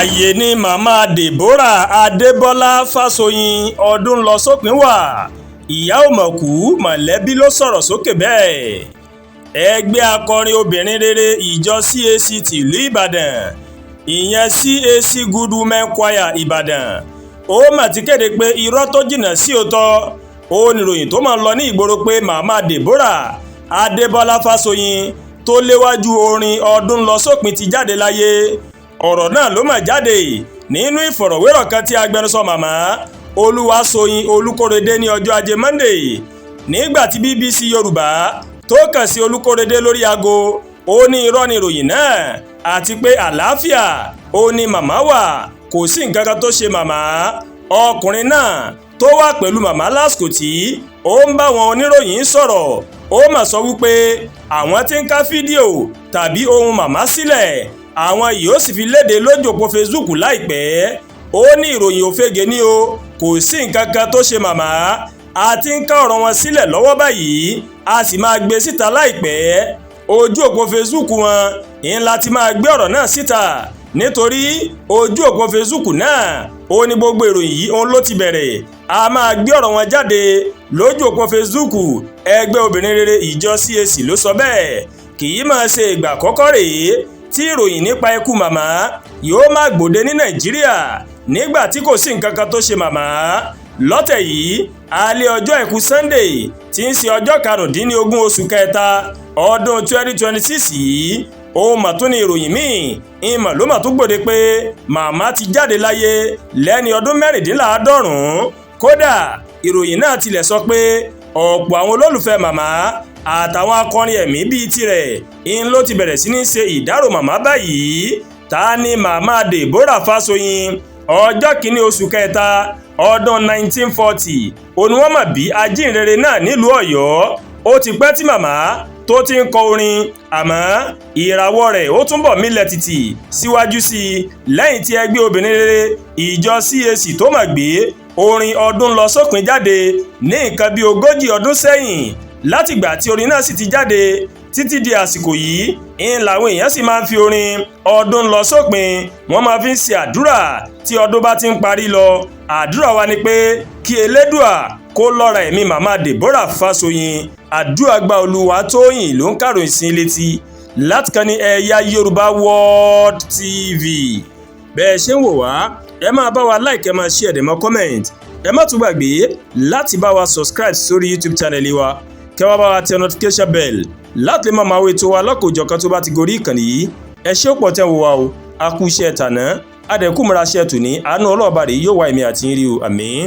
Ààyè ni Màmá Deborah Adébólà Fásọyìn, ọdún lọ sópin wá, ìyá ò mọ̀ kú, mọ̀lẹ́bí ló sọ̀rọ̀ sókè bẹ́ẹ̀. Ẹgbẹ́ akọrin obìnrin rere ìjọ CAC tìlú Ìbàdàn, ìyẹn CAC Good Women Choir Ìbàdàn, ó mà ti kéde pé irọ́ tó jìnnà sí òótọ́ ó níròyìn tó máa ń lọ ní ìgboro pé Màmá Deborah Adébólà Fásọyìn tó léwájú orin ọdún lọ sópin ti jáde láyé. Ọ̀rọ̀ náà ló mà jáde nínú ìfọ̀rọ̀wérọ̀ kan tí agbẹnusọ màmá Olúwaṣoyin Olúkóredé ní ọjọ́ Ajé Monday. Nígbà tí BBC Yorùbá tó kàn sí Olúkóredé lórí aago, ó ní irọ́ ni ìròyìn náà àti pé àlàáfíà ó ní màmá wà, kò sí nǹkan kan tó ṣe màmá. Ọkùnrin náà tó wà pẹ̀lú màmá lásìkò tí ó ń bá wọn oníròyìn sọ̀rọ̀, ó mà sọ wípé àwọn tí ń ká fídíò tàbí ohun màmá sílẹ̀, àwọn yóò sì fi léde lójú òpó Facebook láìpẹ́. Ó ní ìròyìn òfegè ní o, kò sí nǹkan kan tó ṣe màmá, a ti ń ká ọ̀rọ̀ wọn sílẹ̀ lọ́wọ́ báyìí, a sì máa gbé síta láìpẹ́. Ojú òpó Facebook wọn ń láti máa gbé ọ̀rọ̀ náà síta, nítorí ojú òpó Facebook náà ó ní gbogbo ìròyìn yìí òun ló ti bẹ̀rẹ̀. A máa gbé ọ̀rọ̀ wọn jáde lójú òpó Facebook. Ẹgbẹ́ obìnrin rere ìjọ CAC ló sọ bẹ́ẹ̀. Kì í máa ṣe ìgbà àkọ́kọ́ rèé tí ìròyìn nípa ikú màmá yóò máa gbòde ní Nàìjíríà nígbà tí kò sí nǹkan kan tó ṣe màmá. Lọ́tẹ̀ yìí, alẹ́ ọjọ́ Àìkú Sunday tí ń ṣe ọjọ́ 15 oṣù kẹta ọdún 2026 yìí, ohun mà tún ní ìròyìn míì ìmọ̀ ló mà tún gbòde pé màmá ti jáde láyé lẹ́ni ọdún 96. Kódà, ìròyìn náà tilẹ̀ sọ pé ọ̀pọ̀ àwọn olólùfẹ́ màmá àtàwọn akọrin ẹ̀mí bíi tirẹ̀ ń ló ti bẹ̀rẹ̀ sí ní ṣe ìdárò màmá báyìí. Ta ni Màmá Deborah Fásọyìn? Ọjọ́ 1 oṣù kẹta ọdún 1940 òní wọ́n mọ̀ bí ajínrere náà nílùú Ọ̀yọ́. Ó ti pẹ́ tí màmá tó ti ń kọ orin, àmọ́ ìràwọ̀ rẹ̀ ó túnbọ̀ mílẹ̀ tìtì síwájú sí i lẹ́yìn tí ẹgbẹ́ obìnrin rere ìjọ CAC tó mọ̀ gbé orin ọdún lọ sópin jáde ní nǹkan bíi 40 ọdún sẹ́yìn. Látìgbà tí orin náà sì ti jáde títí di àsìkò yìí ń làwọn èèyàn sì máa ń fi orin ọdún lọ sópin, wọ́n máa fi ń ṣe àdúrà tí ọdún bá ti ń parí lọ. Àdúrà wa ni pé kí Elédùà kó lọ́ra ẹ̀mí Màmá Deborah Fásọyìn. Àdúrà gba. Olúwatóyìn ló ń kàròyìn sí létí láti kan ní Ẹ̀yà Yorùbá World TV. Bẹ́ẹ̀ ṣe ń wò wá, ẹ máa bá wa like, ẹ máa share, ẹ máa comment. Ẹ má tún gbàgbé láti bá wa subscribe sórí YouTube channel wa, kẹ́ wá bá wa tẹ notification bell láti lè máa wo ètò wa lọ́kọ̀ọ́jọ̀kan tó bá ti gorí ìkànnì yìí. Ẹ ṣé pọ̀ tẹ́ ń wò wá o. A kú iṣẹ́ tàná, adẹ̀kú múra iṣẹ́ tòní. Àánú ọlọ́ọ̀bá rèé yóò wá èmi àti yín rí o. Àmín.